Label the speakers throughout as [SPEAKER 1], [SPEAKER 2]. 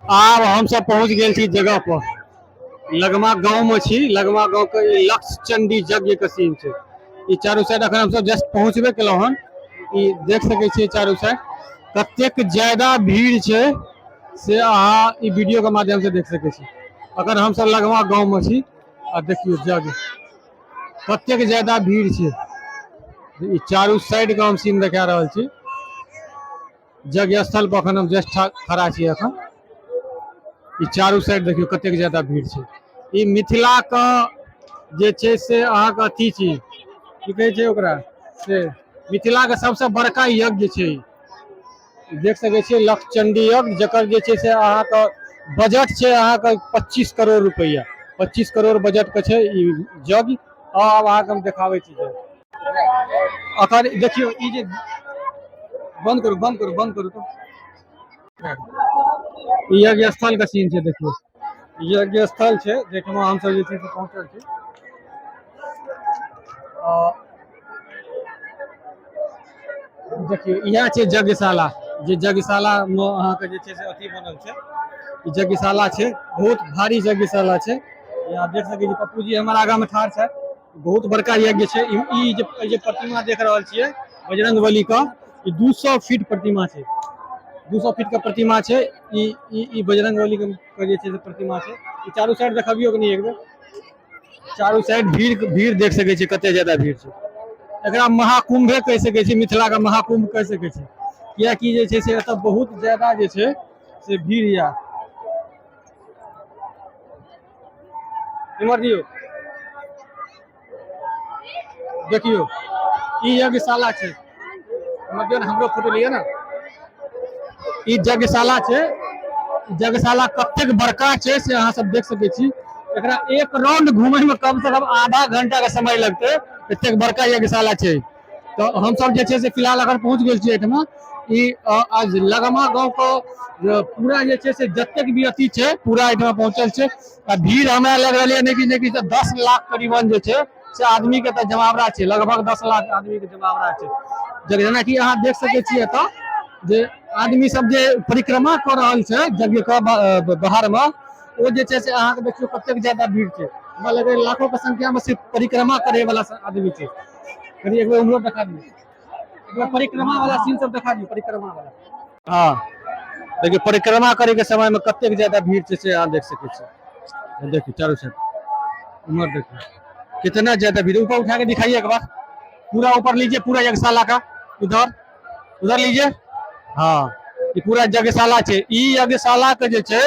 [SPEAKER 1] आब हमसब पहुँच गेल छी जगह पर, लगमा गाँव में छी। लगमा गाँव के ई लक्षचंडी यज्ञ के सीन छै। ई चारू साइड अखन हमसब जस्ट पहुँचबे केलहुँ हन। ई देख सकै छियै चारू साइड कतेक ज्यादा भीड़ छै, से अहाँ ई वीडियो के माध्यम से देख सकै छी। अखन हमसब लगमा गाँव में छी आ देखियौ यज्ञ कतेक ज्यादा भीड़ छै। ई चारू साइड के हम सीन देखा रहल छी। यज्ञ स्थल पर अखन हम जस्ट खड़ा छी। अखन ई चारू साइड देखियौ कतेक ज्यादा भीड़ छै। ई मिथिला के जे छै से अहाँके अथी छी, की कहै छै ओकरा, से मिथिला के सबसे बड़का यज्ञ छै। ई देख सकै छियै लक्षचंडी यज्ञ, जकर जे छै से अहाँके बजट छै अहाँके 25 करोड़ रुपैआ, 25 करोड़ बजट के छै ई यज्ञ। आब अहाँके हम देखाबै छी। अखन देखियौ ई जे, बंद करू, बंद करू, बंद करू। तऽ ई यज्ञ स्थल के सीन छै। देखियौ यज्ञ स्थल छै जाहिठाम हमसब जे छै से पहुँचल छी। देखियौ इएह छै यज्ञशाला, जे यज्ञशाला मे अहाँके जे छै से अथी बनल छै। ई यज्ञशाला छै, बहुत भारी यज्ञशाला छै। यहाँ देख सकै छी पप्पू जी हमर आगा मे ठाढ़ छथि। बहुत बड़का यज्ञ छै। ई जे, ई जे प्रतिमा देख रहल छियै बजरंग बली के, ई 200 फीट प्रतिमा छै, 200 फीट के प्रतिमा छै। ई ई ई बजरंग बली के जे छै से प्रतिमा छै। ई चारू साइड देखबियौ कनि एक बेर। चारू साइड भीड़ भीड़ देख सकै छियै कते ज्यादा भीड़ छै। एकरा महाकुंभे कहि सकै छी, मिथिला के महाकुंभ कहि सकै छी, कियाकि जे छै से एतऽ बहुत ज्यादा जे छै से भीड़ यऽ। इम्हर दियौ, देखियौ ई यज्ञशाला छै। इम्हर दियौ ने, हमरो फोटो लिअ ने। ई यज्ञशाला छै। यज्ञशाला कतेक बड़का छै से अहाँ सब देख सकै छी। एकरा एक राउंड घूमे में कम से कम आधा घंटा के समय लगतै, एतेक बड़का यज्ञशाला छै। तऽ हमसब जे छै से फिलहाल अखन पहुँच गेल छी एहिठमा। ई आज लगमा गाँव के पूरा जे छै से जतेक भी अथी छै पूरा एहिठमा पहुँचल छै। आ भीड़ हमरा लग रहल यऽ नहि कि 10 लाख करीबन जे छै से आदमी के तऽ जमावड़ा छै, लगभग 10 लाख आदमी के जमावड़ा छै। जेनाकि अहाँ देख सकै छियै एतऽ जे आदमी सब जे परिक्रमा कऽ रहल छै यज्ञ के बाहर मे, ओ जे छै से अहाँके देखियौ कतेक ज्यादा भीड़ छै। हमरा लगैए लाखों के संख्या मे सिर्फ परिक्रमा करे वाला आदमी छै। कनि एक बेर उम्हरो देखा दियौ, एक बेर परिक्रमा वाला सीन सब देखा दियौ, परिक्रमा वाला। हाँ देखियौ परिक्रमा करे के समय में कतेक ज्यादा भीड़ छै से अहाँ देख सकै छी। देखियौ चारू साइड उम्हर देखियौ कितना ज्यादा भीड़। ऊपर उठा के दिखाइए एक बार, पूरा ऊपर लीजिए, पूरा यज्ञशाला का उधर उधर लीजिए। हाँ ई पूरा यज्ञशाला छै। ई यज्ञशाला के जे छै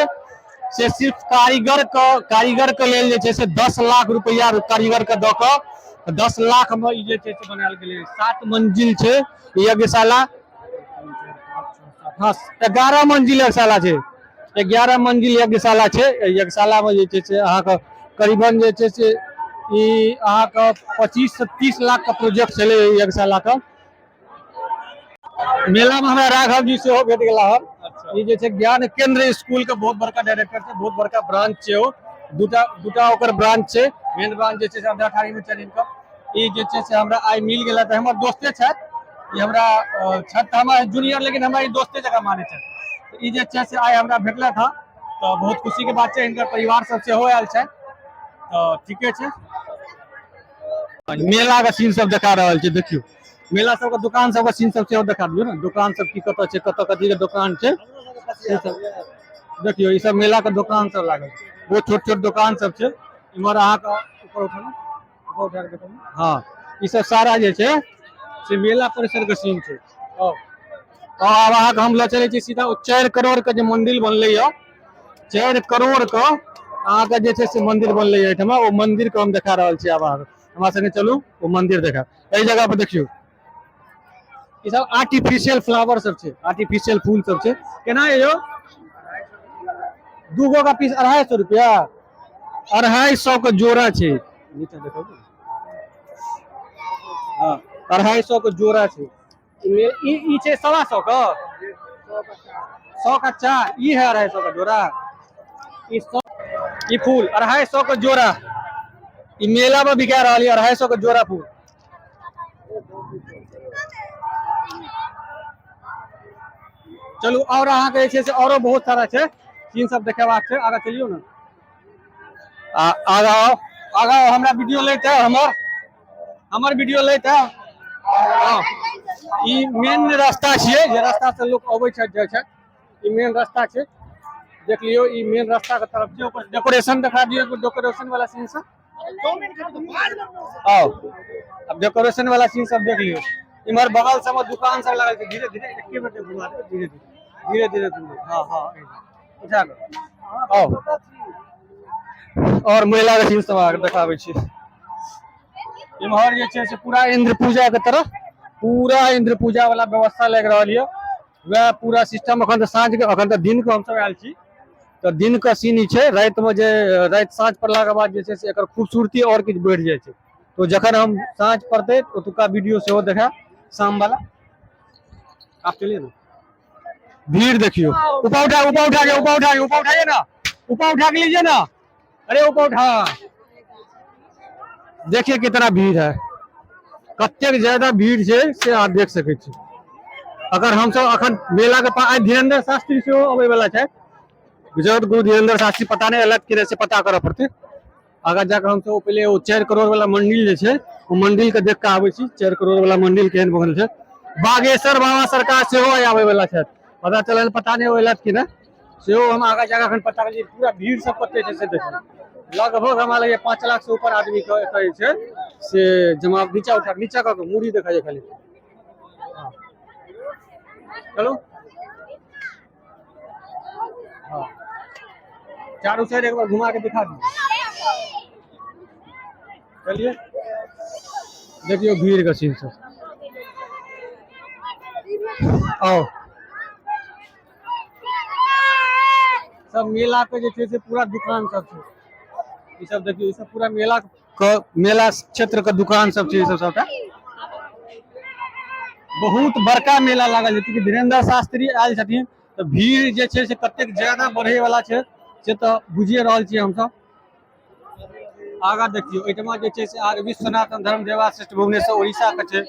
[SPEAKER 1] से सिर्फ कारीगर के लेल जे छै से 10 लाख रुपया कारीगर के दऽ कऽ 10 लाख में ई जे छै से बनायल गेलै। 7 मंजिल छै ई यज्ञशाला। हाँ 11 मंजिल यज्ञशाला छै, 11 मंजिल यज्ञशाला छै। एहि यज्ञशाला में जे छै से अहाँके करीबन जे छै से ई अहाँके 25 से 30 लाख के प्रोजेक्ट छलै ई यज्ञशाला के। मेला में हमरा राघव जी सेहो भेट गेला हन। ई जे छै ज्ञान केंद्र स्कूल के बहुत बड़का डायरेक्टर छै, बहुत बड़का ब्रांच छै ओ, दूटा दूटा ओकर ब्रांच छै। मेन ब्रांच जे छै से अंधराठाढ़ी में छै हिनकर। ई जे छै से हमरा आइ मिल गेला तऽ हमर दोस्ते छथि। ई हमरा छथि तऽ हमर जूनियर, लेकिन हमरा ई दोस्ते जकाँ मानै छथि। ई जे छै से आइ हमरा भेटलथि हँ तऽ बहुत खुशी के बात छै। हिनकर परिवार सब सेहो आयल छथि तऽ ठीके छै। मेला के सीन सब देखा रहल छै। देखियौ मेला सबके दुकान सबके सीन सब सेहो देखा दियौ ने। दुकान सब की कतऽ छै, कतऽ कथी के दुकान छै से सब देखियौ। ई सब मेला के दुकान सब लागल छै, बहुत छोट छोट दुकान सब छै। इम्हर अहाँके ऊपर उठा, ऊपर उठा के देखू। हाँ ई सब सारा जे छै से मेला परिसर के सीन छै। आब अहाँके हम लऽ चलै छी सीधा ओ 4 करोड़ के जे मंदिर बनलै यऽ, 4 करोड़ के अहाँके जे छै से मंदिर बनलै एहिठमा, ओ मंदिर के हम देखा रहल छी। आब अहाँके हमरा संगे चलू, ओ मंदिर देखा। एहि जगह पर देखियौ ई सब आर्टिफिशियल फ्लावर सब छै, आर्टिफिशियल फूल सब छै। केना यौ दूगो का पीस 250 रुपया, 250 के जोड़ा छै। नीचा देखो, हाँ 250 के जोड़ा छै। ई छै 125 के, 100 का 4, ई है 250 का जोड़ा। ई 100, ई फूल 250 के जोड़ा। ई मेला में बिका रहल है 250 के जोड़ा फूल। चलू और अहाँके जे छै से औरो बहुत सारा छै सीन सब देखेबाक छै। आगाँ चलियौ ने, आ आगाँ आउ, आगाँ आउ, हमरा वीडियो लैत है, हमर हमर वीडियो लैत है। हँ, ई मेन रास्ता छियै, जे रास्ता से लोक अबै छथि जाइ छथि, ई मेन रास्ता छै। देख लियौ, ई मेन रास्ता के तरफ छै। ओकर डेकोरेशन देखा दियौ, डेकोरेशन वाला सीन सब। आओ, अब डेकोरेशन वाला सीन सब देख लियौ। इम्हर बगल सब में दुकान सब लागल छै। धीरे धीरे एके बेर घुमा देबै, धीरे धीरे धीरे धीरे घुमा। हाँ हाँ, उठा कऽ आओ। और महिला के सीन सब अहाँके देखाबै छी। इम्हर जे छै से पूरा इंद्र पूजा के तरह पूरा इंद्र पूजा वाला व्यवस्था लागि रहल यऽ। वएह पूरा सिस्टम। अखन तऽ साँझ के, अखन तऽ दिन के हमसब आयल छी, तऽ दिन के सीन ई छै। राति में जे राति साँझ पड़लाके बाद जे छै से एकर खूबसूरती और किछु बढ़ि जाइ छै। तो जखन हम साँझ पड़तै ओतुका वीडियो सेहो देखायब शाम वाला। आप चलिए ना। भीड़ देखियो। ऊपर उठा, ऊपर उठा के, ऊपर उठा के, ऊपर उठाइए ना, ऊपर उठा के लीजिए ना। अरे ऊपर उठा, देखिए कितना भीड़ है, कतेक ज्यादा भीड़ छै से अहाँ देख सकै छी। अगर हमसब अखन मेला के पास, धीरेन्द्र शास्त्री सेहो अबै वाला छै, जगत गुरु धीरेन्द्र शास्त्री, पता नहि अलग कि से पता करऽ पड़तै। आगाँ जाकऽ हमसब पहिले ओ 4 करोड़ वाला मंदिर जे छै ओ मंदिर के देख कऽ आबै छी। 4 करोड़ वाला मंदिर केहन बनल छै। बागेश्वर बाबा सरकार सेहो आइ आबै वाला छथि, पता चलल, पता नहि ओ एलथि कि नहि, सेहो हम आगाँ जाकऽ अखन पता करै छी। पूरा भीड़ सब कते छै से देखियौ। लगभग हमरा लगैए 5 लाख से ऊपर आदमी के एतऽ जे छै से जमा। नीचा उठा, नीचा कऽ कऽ मूड़ी देखा खाली। हँ, चलू। हाँ, चारू साइड एक बार घुमा के दिखा दीजिए। चलिए, देखियो भीड़ के सीन सब। आओ, सब मेला के जे छै से पूरा दुकान सब छै। ई सब देखियौ, ई सब पूरा मेला के, मेला क्षेत्र के दुकान सब छै। ई सब सबटा बहुत बड़का मेला लागल छै, चूँकि धीरेन्द्र शास्त्री आयल छथिन तऽ भीड़ जे छै से कतेक ज्यादा बढ़े वाला छै से तऽ बुझिए रहल छियै हमसब। आगाँ देखियौ, एहिठमा जे छै से आर विश्व सनातन धर्म देवा श्रेष्ठ भुवनेश्वर उड़ीसा के छै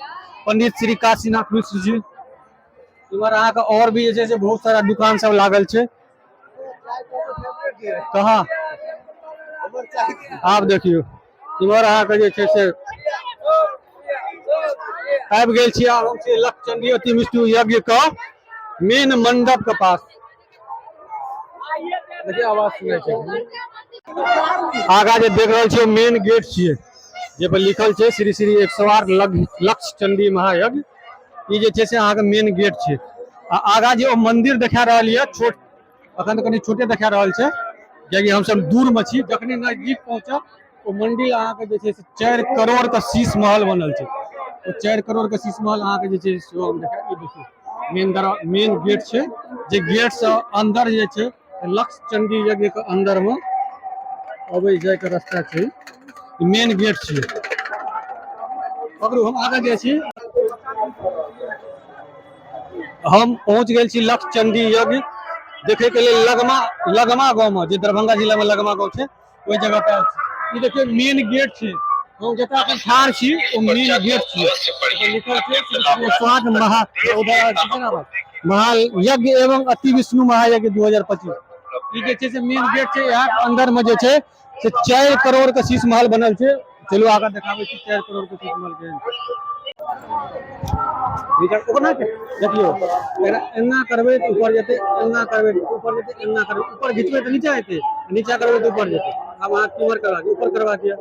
[SPEAKER 1] पंडित श्री काशीनाथ मिश्र जी। इम्हर अहाँके और भी जे छै से बहुत सारा दुकान सब लागल छै। कहाँ आब देखियौ, इम्हर अहाँके जे छै से आबि गेल छी। आब हम छी लक्षचंडी अति विष्णु यज्ञ के मेन मंडप के पास। देखिए, आवाज सुनै छै। आगा जे देख रहल छियै मेन गेट छियै, जे पर लिखल छै श्री श्री 108 लक्ष्य चंडी महायज्ञ। ई जे छै से अहाँके मेन गेट छै। आ आगा जे ओ मंदिर देखा रहल यऽ, छोट, अखन तऽ कनि छोटे देखा रहल छै, कियाकि हमसब दूर मे छी। जखने नजदीक पहुँचब, ओ मंदिर अहाँके जे छै से 4 करोड़ के शीश महल बनल छै। ओ 4 करोड़ के शीश महल अहाँके जे छै सेहो हम देखा। ई देखियौ, मेन दरवा मेन गेट छै, जे गेट से अंदर जे छै लक्ष्य चंडी यज्ञ के अंदर में अबै जाय के रास्ता छै। मेन गेट छै, पकड़ू। हम आगे जाइ छी। हम पहुंच गेल छी लक्ष्य चंडी यज्ञ देखे के लेल लगमा, लगमा गांव में, जे दरभंगा जिला में लगमा गांव छै, ओहि जगह पर आयल छी। ई देखियौ, मेन गेट छै। हम जतऽ अखन ठाढ़ छी ओ मेन गेट छै। लिखल छै स्वाद महा महायज्ञ एवं अति विष्णु महायज्ञ 2025। ई जे छै से मेन गेट छै। यहाँ के अंदर में जे छै से 4 करोड़ के शीश महल बनल छै। चलू, आगाँ देखाबै छी 4 करोड़ के शीश महल केहन छै। ओना देखियौ, एकरा एना करबै तऽ ऊपर जेतै, एना करबै तऽ ऊपर जेतै, एना करबै ऊपर घिचबै तऽ नीचा एतै, नीचा करबै तऽ ऊपर जेतै। आब अहाँ केम्हर करबाक, ऊपर करबाक यऽ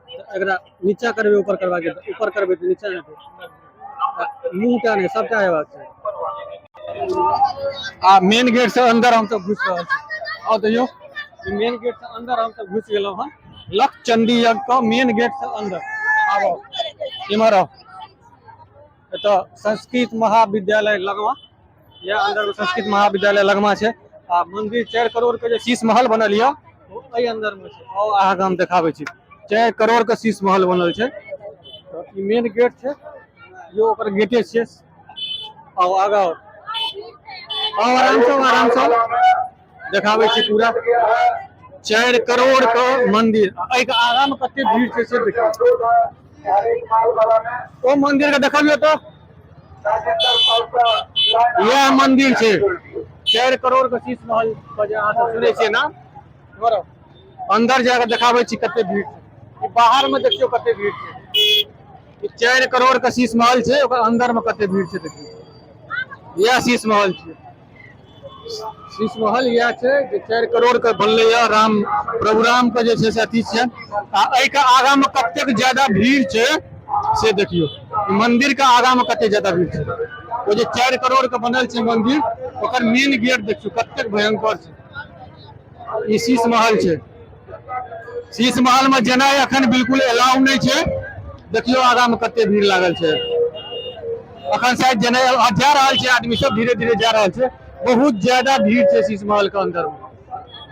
[SPEAKER 1] तऽ एकरा नीचा करबै, ऊपर करबाक यऽ तऽ ऊपर करबै तऽ नीचा जेतै। मुँह टा नहि, सबटा हेबाक चाही। आ मेन गेट से अंदर हम सब घुसि रहल छी। आउ तैयो, मेन गेट से अंदर हम सब घुसि गेलहुँ हन, लक्ष्य चंडी यज्ञ के मेन गेट से अंदर। आब आउ, इम्हर आउ। एतऽ संस्कृत महाविद्यालय लगमा, यह अंदर में संस्कृत महाविद्यालय लगमा छै। आ मंदिर 4 करोड़ के जे शीश महल बनल यऽ ओ एहि अंदर में छै। आउ, अहाँके हम देखाबै छी। 4 करोड़ के शीश महल बनल छै। तऽ ई मेन गेट छै, यो ओकर गेटे छियै। आउ, आगाँ आउ, आउ, आराम से, आराम से देखाबै छी पूरा 4 करोड़ के मंदिर। एहि के आगा में कते भीड़ छै से देखियौ। ओ मंदिर के देखबियौ तऽ इएह मंदिर छै। 4 करोड़ के शीश महल के जे अहाँ सब सुनै छियै नाम। बरो अंदर जाके देखाबै छी कते भीड़ छै। ई बाहर में देखियौ कते भीड़ छै। ई 4 करोड़ के शीश महल छै, ओकर अंदर में कते भीड़ छै देखियौ। इएह शीश महल छै। शीश महल इएह छै जे 4 करोड़ के बनलै या राम, प्रभु राम के जे छै से अथी छै। आ एहि के आगा में कतेक ज्यादा भीड़ छै से देखियौ। ई मंदिर के आगा में कते ज्यादा भीड़ छै। ओ जे 4 करोड़ के बनल छै मंदिर, ओकर मेन गेट देखियौ कतेक भयंकर छै। ई शीश महल छै। शीश महल में जेनाइ अखन बिल्कुल अलाउ नहि छै। देखियौ आगा में कते भीड़ लागल छै। अखन शायद जेनाइ जा रहल छै आदमी सब, धीरे धीरे जा रहल छै। बहुत ज्यादा भीड़ छै शीश महल के अंदर में।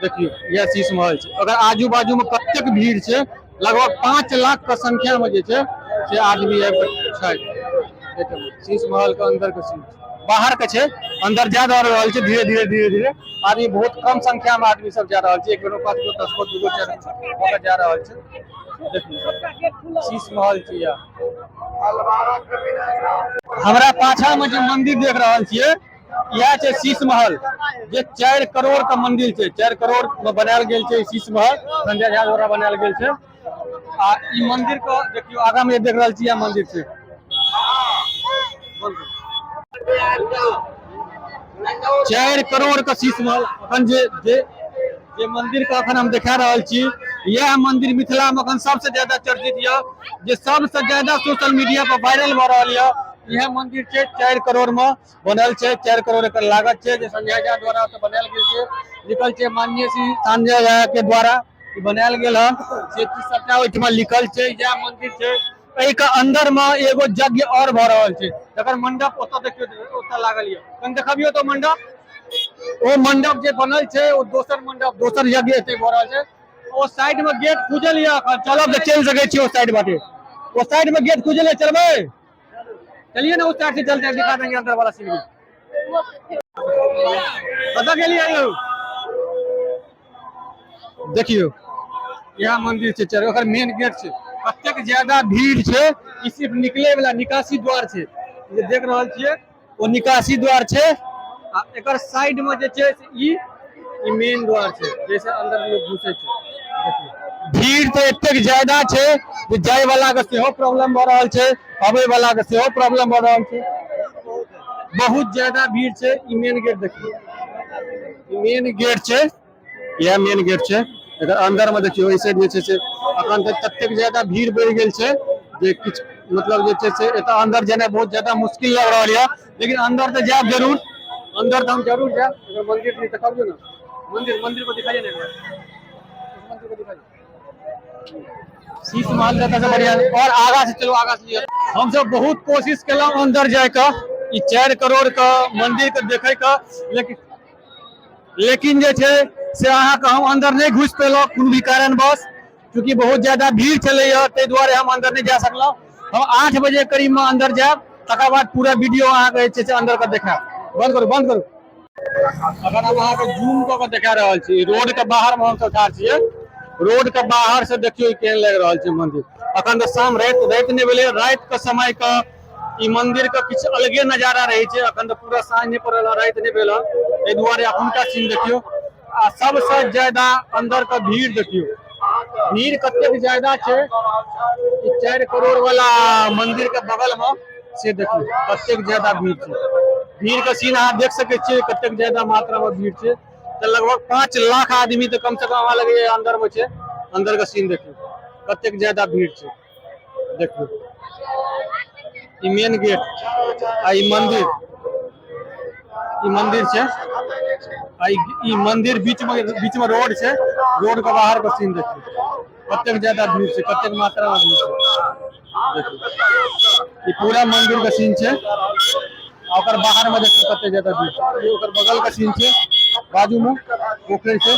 [SPEAKER 1] देखियौ, यह शीश महल छै। अगर आजू बाजू में कतेक भीड़ छै, लगभग 5 लाख के संख्या में जे छै से आदमी आबि कऽ छै एहिठाम। शीश महल के अंदर के सीन छै, बाहर के छै, अंदर जा रहल छै धीरे धीरे धीरे धीरे आदमी। बहुत कम संख्या में आदमी सब जा रहल छै। एक बेर 5 गो, 10 गो, 2 गो, 4 गो जा रहल छै। देखियौ, शीश महल छै यह। हमरा पाछा में जे मंदिर देख रहल छियै, इएह छै शीश महल, जे 4 करोड़ के मंदिर छै। 4 करोड़ में बनायल गेल छै ई शीश महल, संजय झा द्वारा बनायल गेल छै। आ ई मंदिर के देखियौ, आगा में जे देख रहल छी, इएह मंदिर छै। 4 करोड़ के शीश महल। अखन जे जे जे मंदिर के अखन हम देखा रहल छी, इएह मंदिर मिथिला में अखन सबसे ज्यादा चर्चित यऽ, जे सबसे ज्यादा सोशल मीडिया पर वायरल भऽ रहल यऽ। इएह मंदिर छै, 4 करोड़ में बनल छै। 4 करोड़ एकर लागत छै, जे संजय झा द्वारा ओतऽ बनायल गेल छै। लिखल छै, माननीय श्री संजय झा के द्वारा ई बनायल गेल हन, से चीज सबटा ओहिठमा लिखल छै। इएह मंदिर छै। एहि के अंदर में एगो यज्ञ और भऽ रहल छै, जकर मंडप ओतऽ देखियौ, ओतऽ लागल यऽ। कनि देखबियौ तो मंडप। ओ मंडप जे बनल छै, ओ दोसर मंडप, दोसर यज्ञ एते भऽ रहल छै। ओ साइड में गेट खुजल यऽ, अखन चलब तऽ चलि सकै छी ओ साइड बाटे। ओ साइड में गेट खुजल है, चलबै? चलिए ना, उस साइड से चलते हैं, दिखा देंगे अंदर वाला सीन भी। कतऽ गेलियै यौ? देखियौ, इएह मंदिर छै चल, ओकर मेन गेट छै। कतेक ज्यादा भीड़ छै। ई सिर्फ निकले वाला निकासी द्वार छै। जे देख रहल छियै, ओ निकासी द्वार छै। आ एकर साइड में जे छै से ई ई मेन द्वार छै, जैसे अंदर लोग घुसे छै। देखियौ, भीड़ तऽ एतेक ज्यादा छै जे जाय वाला के सेहो प्रॉब्लम भऽ रहल छै, अबै वाला के सेहो प्रॉब्लम भऽ रहल छै। बहुत ज्यादा भीड़ छै। ई मेन गेट देखियौ, ई मेन गेट छै, इएह मेन गेट छै। एकर अंदर में देखियौ, एहि साइड जे छै से अखन तक ततेक ज्यादा भीड़ बढ़ि गेल छै जे किछु मतलब जे छै से एतऽ अंदर जेनाइ बहुत ज्यादा मुश्किल लग रहल यऽ। लेकिन अंदर तऽ जायब जरूर, अंदर तऽ हम जरूर जायब। एकर मंदिर नहीं देखाबियौ ने। मंदिर, मंदिर को दिखाइए ना एक बार। इस मंदिर को दिखाइए। शीश महल जतऽ से बढ़िया और आगा से चलू, आगा से लिअ। हमसब बहुत कोशिश केलहुँ अंदर जाय के, ई 4 करोड़ के मंदिर के देखे के, लेकिन लेकिन जे छै से अहाँके हम अंदर नहि घुसि पेलहुँ कोनो भी कारणवश। चूँकि बहुत ज्यादा भीड़ छलैया, ताहि दुआरे हम अंदर नहि जा सकलहुँ। हम 8 बजे करीब मे अंदर जायब, तकर बाद पूरा वीडियो अहाँके जे छै से अंदर के देखायब। बंद करू, बंद करू। अखन हम अहाँके जूम कऽ के देखा रहल छी। रोड के बाहर मे हमसब ठाढ़ छियै। रोड के बाहर से देखियौ, ई केहन लागि रहल छै मंदिर। अखन तऽ शाम, राति, राति नहि भेलै। राति के समय के ई मंदिर के किछु अलगे नजारा रहै छै। अखन तऽ पूरा साँझ नहि पड़ल हँ, राति नहि भेल हँ, एहि दुआरे अखुनका सीन देखियौ। आ सबसँ ज्यादा अंदर के भीड़ देखियौ, भीड़ कतेक ज्यादा छै ई 4 करोड़ वाला मंदिर के बगल में, से देखियौ कतेक ज्यादा भीड़ छै। भीड़ के सीन अहाँ देख सकै छियै, कतेक ज्यादा मात्रा में भीड़ छै। तऽ लगभग 5 लाख आदमी तऽ कम से कम हमरा लगैया अंदर में छै। अंदर के सीन देखियौ, कतेक ज्यादा भीड़ छै। देखियौ, ई मेन गेट आ ई मंदिर, ई मंदिर छै। आ ई ई मंदिर बीच में रोड छै। रोड के बाहर के सीन देखियौ, कतेक ज्यादा भीड़ छै, कतेक मात्रा में भीड़ छै। देखियौ, ई पूरा मंदिर के सीन छै। आ ओकर बाहर में देखियौ कतेक ज्यादा भीड़ छै। ई ओकर बगल के सीन छै, बाजू में पोखरि छै।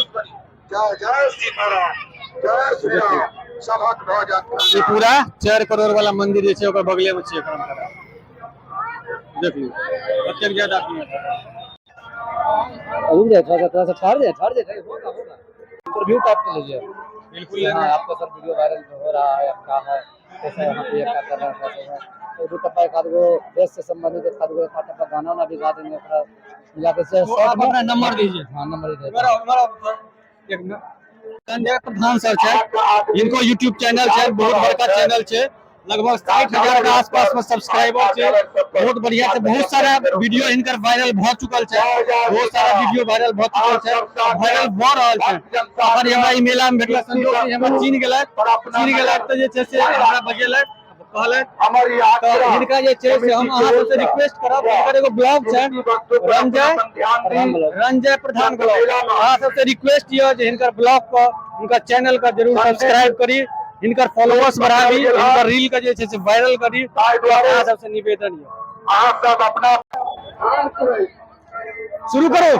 [SPEAKER 2] जय जय सीताराम, जय श्री राम, सभक भऽ जात।
[SPEAKER 1] ई पूरा 4 करोड़ वाला मंदिर जे छै, ओकर बगले में छै एकर। देख लियौ कतेक ज्यादा भीड़ छै।
[SPEAKER 3] रुक जाए थोड़ा सा, थोड़ा सा ठहर जाए, ठहर जाए। होगा, होगा। इंटरव्यू टाइप के लीजिए।
[SPEAKER 1] बिल्कुल।
[SPEAKER 3] हाँ, आपका सर वीडियो वायरल हो रहा है। आप कहाँ है, कैसा यहाँ पे क्या कर रहा है, कैसे है? एक दू टप्पा एक आध गो देश से संबंधित एक आध गो एक आध टप्पा गाना उना भी गा देंगे ओकरा मिला के से
[SPEAKER 1] तो आप अपना नंबर दीजिए।
[SPEAKER 3] हाँ, नंबर दे।
[SPEAKER 1] एक मिनट। संजय प्रधान सर छै, इनको यूट्यूब चैनल छै, बहुत बड़का चैनल छै, लगभग 60,000 के आसपास में सब्सक्राइबर छै। बहुत बढ़िया छै, बहुत सारा वीडियो हिनकर वायरल भऽ चुकल छै, बहुत सारा वीडियो वायरल भऽ चुकल छै, वायरल भऽ रहल छै। अखन हमरा ई मेला में भेटल संजोग से हमरा चिन्ह गेलथि, चिन्ह गेलथि तऽ जे छै से हमरा बजेलथि, कहलथि।
[SPEAKER 2] हमर ई
[SPEAKER 1] तऽ
[SPEAKER 2] आग्रह
[SPEAKER 1] हिनका जे छै से हम अहाँ सबसे रिक्वेस्ट करब, हिनकर एगो ब्लॉग छै रंजय
[SPEAKER 2] ध्यान दी।
[SPEAKER 1] रंजय प्रधान ब्लॉग, अहाँ सबसे रिक्वेस्ट यऽ जे हिनकर ब्लॉग के, हिनकर चैनल के जरूर सब्सक्राइब करी, हिनकर फॉलोअर्स बढ़ाबी, हिनकर रील के जे छै से वायरल करी।
[SPEAKER 2] ताहि दुआरे
[SPEAKER 1] अहाँ सबसे निवेदन यऽ।
[SPEAKER 2] अहाँ सब अपना
[SPEAKER 1] शुरू करू।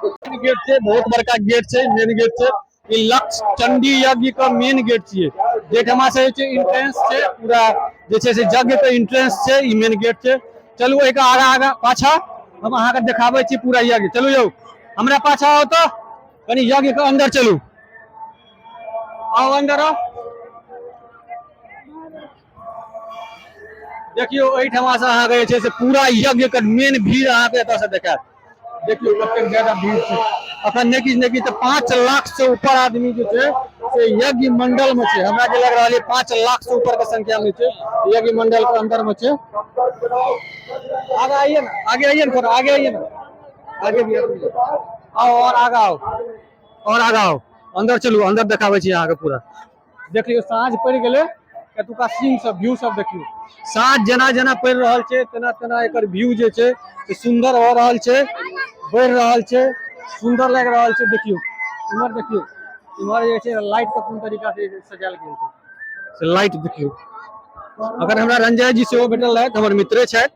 [SPEAKER 1] मेन गेट छै, बहुत बड़का गेट छै, मेन गेट छै। ई लक्ष्य चंडी यज्ञ के मेन गेट छियै, जेठमा से जे छै एंट्रेंस छै, पूरा जे छै से यज्ञ के एंट्रेंस छै, ई मेन गेट छै। चलू एहिके आगा आगा पाछा हम अहाँके देखाबै छी पूरा यज्ञ। चलू यौ, हमरा पाछा आउ तऽ कनि यज्ञ के अंदर चलू, आउ अंदर आउ। देखियौ एहिठमा से अहाँके जे छै से पूरा यज्ञ के मेन भीड़ अहाँके एतऽ से देखायत। देखियौ कतेक ज्यादा भीड़ छै अखन, नहि किछु नहि किछु तऽ 5 लाख से ऊपर आदमी जे छै से यज्ञ मंडल में छै। हमरा जे लग रहल है 5 लाख से ऊपर के संख्या में छै, यज्ञ मंडल के अंदर में छै। आगे आइए ना, आगे आइए ना, थोड़ा आगे आइए ना, आगे भी आओ, और आगा आओ, और आगा आओ, अंदर चलू, अंदर देखाबै छी अहाँके पूरा। देखियौ साँझ पड़ि गेलै, एतुका सीन सब व्यू सब देखियौ। साँझ जेना जेना पड़ि रहल छै तेना तेना एकर व्यू जे छै से सुन्दर भऽ रहल छै, बढ़ि रहल छै, सुन्दर लागि रहल छै। देखियौ इम्हर, देखियौ इम्हर जे छै लाइट के कोन तरीका से सजायल गेल छै से लाइट देखियौ। अगर हमरा रंजय जी सेहो भेटल रहथि, हमर मित्रे छथि,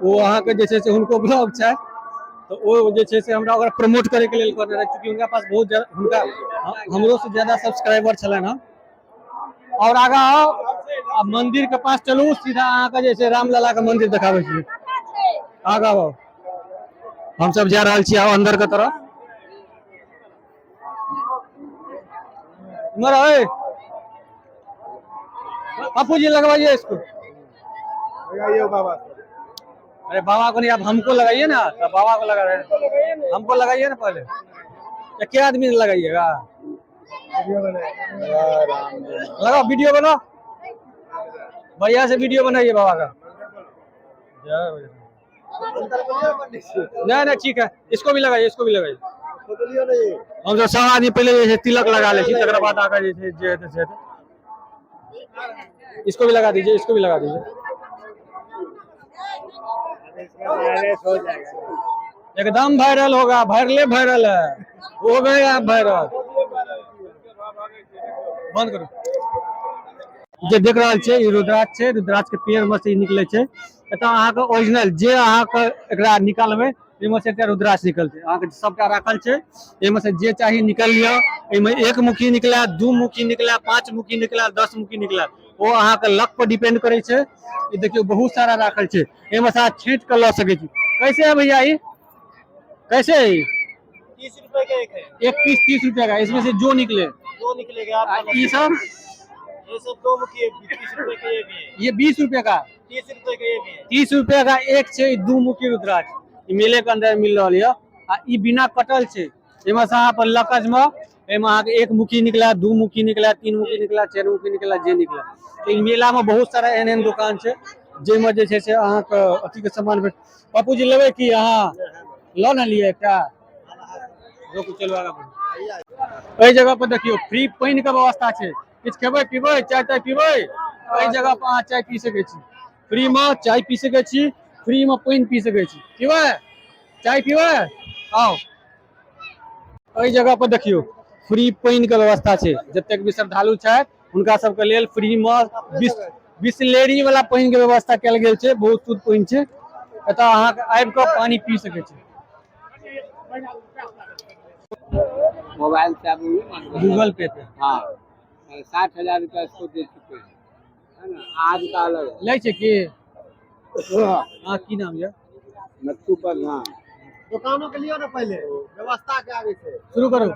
[SPEAKER 1] ओ अहाँके जे छै से हुनको ब्लॉग छै, तऽ ओ जे छै से हमरा ओकरा प्रमोट करैके लेल कहने रहै, चूँकि हुनका पास बहुत ज्यादा, हुनका हमरो से ज्यादा सब्सक्राइबर छलनि हँ। और आगा आओ, आ मंदिर के पास चलू, सीधा अहाँके जे छै रामलला के मंदिर देखाबै छी। आगा आओ, हम सब जा रहल छी, आओ अंदर के तरफ। इम्हर आओ, ए। पप्पू जी लगवाइए इसको।
[SPEAKER 4] लगाइए बाबा।
[SPEAKER 1] अरे बाबा को नहीं, आप हमको लगाइए ना, तो बाबा को लगा रहे हैं, हमको लगाइए ना पहले। एक आदमी लगाइएगा, लगाओ, वीडियो बनाओ, बढ़िया से वीडियो बनाइए बाबा का। नहीं नहीं ठीक है, इसको भी लगाइए, इसको भी लगाइए। हम सब सब आदमी पहले जे छै तिलक लगा लै छी, तकर बाद आगे जे छै जे हेतै से हेतै। इसको भी लगा दीजिए, इसको भी लगा दीजिए। एकदम वायरल होगा, वायरले वायरल है, हो गए आप वायरल। बंद करू। जे देख रहल छियै ई रुद्राक्ष छै, रुद्राक्ष के पेड़ में से ई निकले छै। एतऽ अहाँके ओरिजिनल जे अहाँके एकरा निकालबै एहिमे से एकटा रुद्राक्ष निकलतै। अहाँके सबटा राखल छै, एहिमे से जे चाही निकल लिअ। एहिमे एक मुखी निकला, 2 मुखी निकला, 5 मुखी निकला, 10 मुखी निकला, ओ अहाँके लक पर डिपेंड करै छै। ई देखियौ बहुत सारा राखल छै, एहिमे से अहाँ छींट कऽ लऽ सकै छी। कैसे है भैया ई, कैसे है ई?
[SPEAKER 5] 30 रुपए का एक है।
[SPEAKER 1] एक पीस 30 रुपए का, इसमें से जो निकले
[SPEAKER 5] दो निकलेगा आपका।
[SPEAKER 1] ई सब?
[SPEAKER 5] ये सब 2 मुखी है, 20 रुपए का ये भी है।
[SPEAKER 1] ये 20 रुपए का?
[SPEAKER 5] 30 रुपए का ये भी है।
[SPEAKER 1] 30 रुपए का एक छै, 2 मुखी रुद्राक्ष ई मेले के अंदर मिल रहल यऽ। आ ई बिना कटल छै, एहिमे से अहाँ अपन लकज में एहिमे अहाँके 1 मुखी निकला, 2 मुखी निकला, 3 मुखी निकला, 4 मुखी निकला, जे निकला। तऽ ई मेला में बहुत सारा एहन एहन दुकान छै जाहिमे जे छै से अहाँके अथी के सामान भेट। पप्पू जी लेबै की अहाँ? लऽ ने लिअ एकटा। रोकू, चलू आगाँ बढ़ू। एहि जगह पर देखियौ फ्री पानि के व्यवस्था छै, किछु खेबै पीबै, चाय ताय पीबै, एहि जगह पर अहाँ चाय पी सकै छी, फ्री में चाय पी सकै छी, फ्री में पानि पी सकै छी। पीबै चाय पीबै? आउ। एहि जगह पर देखियौ फ्री पानि के व्यवस्था छै, जतेक भी श्रद्धालु छथि हुनका सबके लेल फ्री में बिसलेरी वाला पानि के व्यवस्था कयल गेल छै। बहुत शुद्ध पानि छै, एतऽ अहाँके आबि कऽ पानि पी सकै छी।
[SPEAKER 3] मोबाइल से आप
[SPEAKER 1] गूगल पे पे।
[SPEAKER 3] हाँ, 60,000 रुपया इसको दे चुके हैं, है ना? आज का अलग है।
[SPEAKER 1] लै छै की? हाँ, की नाम यऽ?
[SPEAKER 3] नत्थू प्रधान।
[SPEAKER 4] दुकानों के लिए ना पहले व्यवस्था के आगे से
[SPEAKER 1] शुरू करू,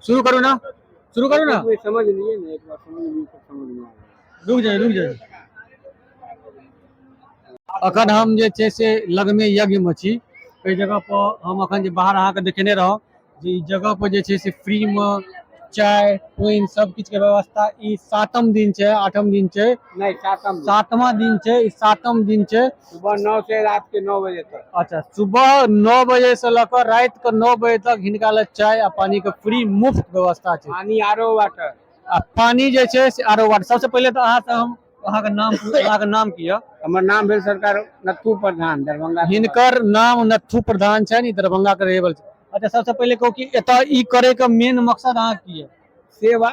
[SPEAKER 1] शुरू करू ना, शुरू करू ना।
[SPEAKER 3] कोई समझ लिए ना, एक बार समझ लिए तो समझ में आ गया।
[SPEAKER 1] रुक जाइए, रुक जाइए। अखन हम जे छै से लगमे यज्ञमे छी। एहि जगह पर हम अखन जे बाहर अहाँके देखेने रहौ जे ई जगह पर जे छै से फ्रीमे चाय पानि सब किछु के व्यवस्था। ई सातम दिन छै, आठम दिन छै?
[SPEAKER 4] नहीं, सातम दिन।
[SPEAKER 1] सातवां दिन छै। ई सातम दिन छै।
[SPEAKER 4] सुबह 9 से रात के 9 बजे तक।
[SPEAKER 1] अच्छा, सुबह 9 बजे से लऽ कऽ राति के 9 बजे तक हिनका लग चाय आ पानी के फ्री मुफ्त व्यवस्था छै।
[SPEAKER 4] पानी आरो वाटर।
[SPEAKER 1] आ पानी जे छै से आरो वाटर। सबसे पहिले तऽ अहाँ से हम अहाँके नाम की यऽ?
[SPEAKER 4] हमर नाम भेल सरकार नत्थू प्रधान, दरभंगा के।
[SPEAKER 1] हिनकर नाम नत्थू प्रधान छनि, ई दरभंगा के रहै छै। अच्छा, सबसे पहिले कहू कि एतऽ ई करे के मेन मकसद अहाँ की यऽ?
[SPEAKER 4] सेवा।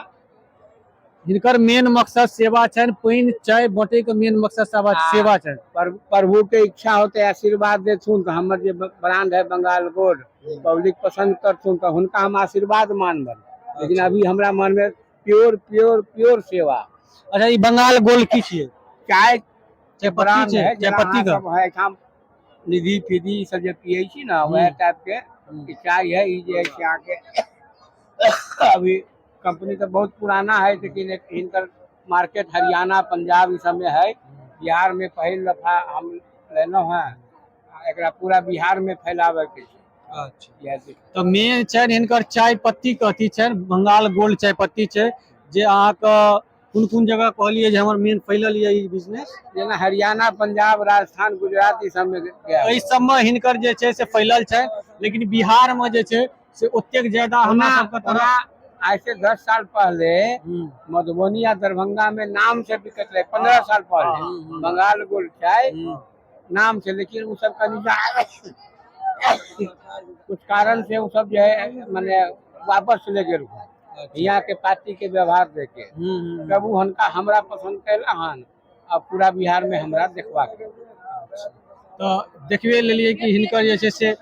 [SPEAKER 1] हिनकर मेन मकसद सेवा छनि। पानि चाय बांटे के मेन मकसद सेवा सेवा छनि।
[SPEAKER 4] प्रभु के इच्छा होते, आशीर्वाद देथुन तऽ हमर जे ब्रांड है बंगाल गोल्ड, पब्लिक पसंद करथुन तऽ हुनका हम आशीर्वाद मानबनि, लेकिन अभी हमरा मन में प्योर प्योर प्योर सेवा।
[SPEAKER 1] अच्छा, ई बंगाल गोल्ड की छियै?
[SPEAKER 4] चाय।
[SPEAKER 1] चायपत्ती
[SPEAKER 4] ब्रांड
[SPEAKER 1] छै?
[SPEAKER 4] है जेना
[SPEAKER 1] चायपत्ती
[SPEAKER 4] अहाँ
[SPEAKER 1] के
[SPEAKER 4] सब है एहिठाम निधि फिधि ई सब जे पियै छी ने, वएह टाइप के ई चाय है। ई जे है से अहाँके अभी कंपनी तऽ बहुत पुराना है, लेकिन हिनकर मार्केट हरियाणा, पंजाब ई सब में है। बिहार में पहिल दफा हम लेलहुँ हैं आ एकरा पूरा बिहार में फैलाबे के छै। इएह छै।
[SPEAKER 1] तऽ मेन छनि हिनकर चाय पत्ती के अथी छनि, बंगाल गोल्ड चाय पत्ती छै, जे अहाँके कोन कोन जगह कहलियै जे हमर मेन फैलल यऽ ई बिजनेस?
[SPEAKER 4] जेना हरियाणा, पंजाब, राजस्थान, गुजरात ई सब में गया।
[SPEAKER 1] एहि सबमे हिनकर जे छै से फैलल छै, लेकिन बिहार मे जे छै से ओतेक ज्यादा हमरा
[SPEAKER 4] ओना
[SPEAKER 1] सबके
[SPEAKER 4] ओना
[SPEAKER 1] तरफ
[SPEAKER 4] आज से 10 साल पहले मधुबनी या दरभंगा में नाम से बिकत रहे, 15 साल पहले बंगाल गोल्ड चाय नाम से, लेकिन वो सब कनी कुछ कारण से वो सब जो है माने वापस चले गेल। यहाँ के पार्टी के व्यवहार देखे तब वो हुनका हमरा पसंद कैला हन। अब पूरा बिहार में हमरा देखबाक
[SPEAKER 1] तऽ देखबे लेलियै कि हिनकर जे छै से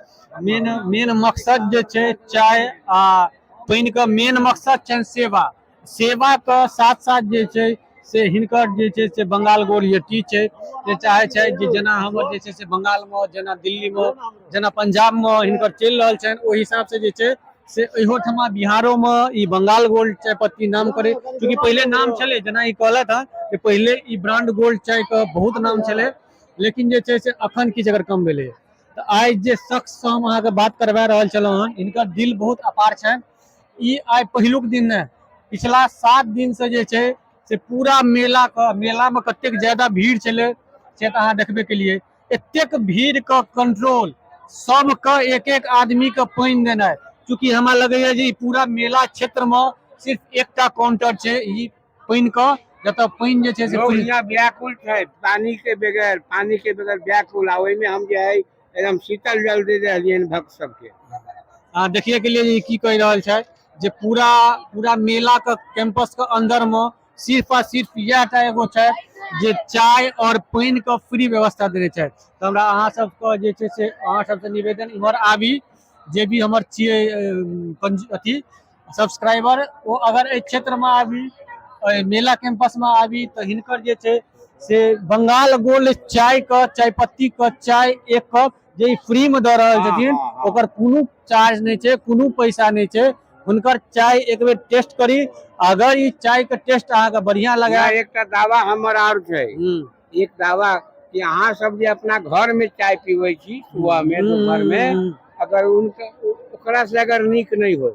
[SPEAKER 1] मेन मेन मकसद जे छै चाय आ पानिके मेन मकसद छनि सेवा। सेवाके साथ साथ जे छै से हिनकर जे छै से बंगाल गोल्ड ये टी छै, जे चाहै छै जे जेना हमर जे छै से बंगालमे, जेना दिल्लीमे, जेना पंजाबमे हिनकर चलि रहल छनि, ओहि हिसाबसँ जे छै से इहोठमा बिहारोमे ई बंगाल गोल्ड चाय पत्ती नाम करै। चूँकि पहिले नाम छलै, जेना ई कहलथि हँ जे पहिले ई ब्रांड गोल्ड चायके बहुत नाम छलै, लेकिन जे छै से अखन किछु एकर कम भेलै। तऽ आइ जे शख्ससँ हम अहाँके बात करवा रहल छलहुँ हन, हिनकर दिल बहुत अपार छनि। ई आइ पहिलुक दिन नहि, पिछला 7 दिनसँ जे छै से पूरा मेलाके, मेलामे कतेक ज्यादा भीड़ छलै से तऽ अहाँ देखबे केलियै। एतेक भीड़के कंट्रोल, सबके एक एक आदमीके पानि देनाइ, चूँकि हमरा लगैए जे ई पूरा मेला क्षेत्रमे सिर्फ एकटा काउंटर छै ई पानिके, जतऽ पानि जे छै से
[SPEAKER 4] लोग
[SPEAKER 1] free।
[SPEAKER 4] यहाँ व्याकुल छै पानी के बगैर, पानी के बगैर व्याकुल। आ ओहिमे हम जे है एकदम शीतल जल दे रहलियै हन भक्त सबके।
[SPEAKER 1] अहाँ देखिए के लिए ई की कहि रहल छै जे पूरा पूरा मेला के कैंपस के अंदर में सिर्फ आ सिर्फ इएह टा एगो छै जे चाय और पानि के फ्री व्यवस्था देने छै। तऽ हमरा अहाँ सबके जे छै से अहाँ सबसे निवेदन, इम्हर आबी, जे भी हमर छियै अथी सब्सक्राइबर, ओ अगर एहि क्षेत्रमे आबी, एहि मेला कैंपसमे आबी, तऽ हिनकर जे छै से बंगाल गोल्ड चाय के, चाय पत्ती के चाय एक कप जे ई फ्री में दऽ रहल छथिन,
[SPEAKER 4] हँ, हँ, हँ।
[SPEAKER 1] ओकर कोनो चार्ज नहि छै, कोनो पैसा नहि छै। हुनकर चाय एक बेर टेस्ट करी। अगर ई चाय के टेस्ट अहाँके बढ़िया लगे
[SPEAKER 4] यहाँ एकटा दावा हमर आर छै। एक दावा कि अहाँ सब जे अपना घर में चाय पीबै छी सुबह में, दोपहर में, अगर उनका ओकरा से अगर नीक नहीं हो,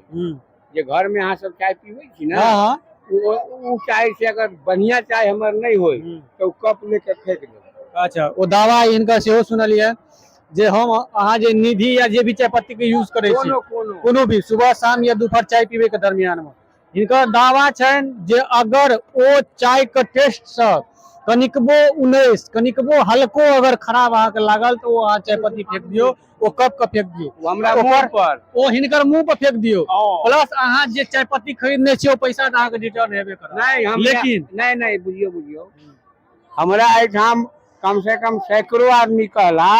[SPEAKER 4] जे घर में अहाँ सब चाय पीबै छी ने,
[SPEAKER 1] हाँ हाँ
[SPEAKER 4] ओ चाय से अगर बढ़िया चाय हमर नहीं होय तऽ ओ कप लेके फेंक देबै।
[SPEAKER 1] अच्छा, ओ दावा हिनकर सेहो सुनलियै जे हम अहाँ जे निधि या जे भी चाय पत्ती के यूज करै छी,
[SPEAKER 4] कोनो कोनो
[SPEAKER 1] कोनो भी सुबह शाम या दोपहर चाय पीबै के दरमियान में, हिनकर दावा छनि जे अगर ओ चाय के टेस्ट से कनिकबो 19, कनिकबो हल्को अगर खराब अहाँके लागल, तऽ ओ अहाँ चाय पत्ती फेंक दियौ, ओ कप के फेंक दियौ।
[SPEAKER 4] ओ हमरा मुँह पर।
[SPEAKER 1] ओ हिनकर मुंह पर फेंक दियौ। प्लस अहाँ जे चाय पत्ती खरीदने छियै, ओ पैसा तऽ अहाँके रिटर्न हेबे करत।
[SPEAKER 4] नहीं हम
[SPEAKER 1] लेकिन
[SPEAKER 4] नहीं नहीं, बुझियौ बुझियौ, हमरा एहिठाम कम से कम सैकड़ों आदमी कहला